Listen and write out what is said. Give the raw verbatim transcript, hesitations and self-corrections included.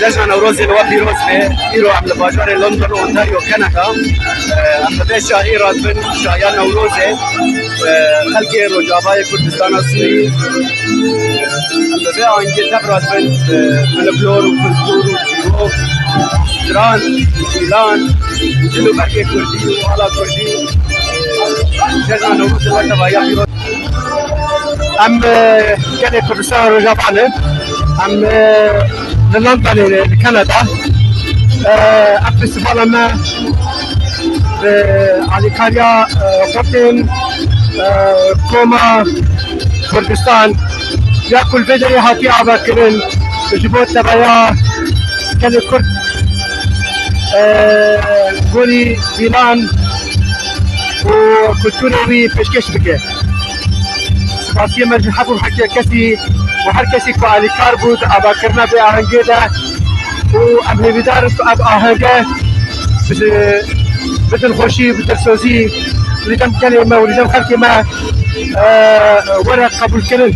Cejna Newrozê li we pîroz be. Îro em li bajarê London, Ontario, Kanada. Em bi vê şahî re dibin, şahiya Newrozê. Xelkê Rojavayê Kurdistana Sûrî. Em bi vê angê tev re dibin, folklor û kultur û çîrok, stran, pîlan, cil û bergê Kurdî û ala Kurdî. Cejna Newrozê we tevahiya pîroz. Em, e, gelê Kurdistana Rojava ne. Em, e, li Londonê ne, li Kanada. E, ev festîvala me bi alîkariya, e, xortên, e, koma Kurdistan ya ku li vê derê hatiye avakirin ji bo tevahiya gelê Kurd, e, gorî pîlan û kulturê wî pêşkêş bike. Spasiyê me ji hemû her kesî û her kesî ku alîkar bû di avakirina vê ahengê de û em hêvîdar in ku ev ahenge bi, bi dilxweşî, bi dilsozî li dem gelê me û li dem xelkê me, e, were qebûlkirin.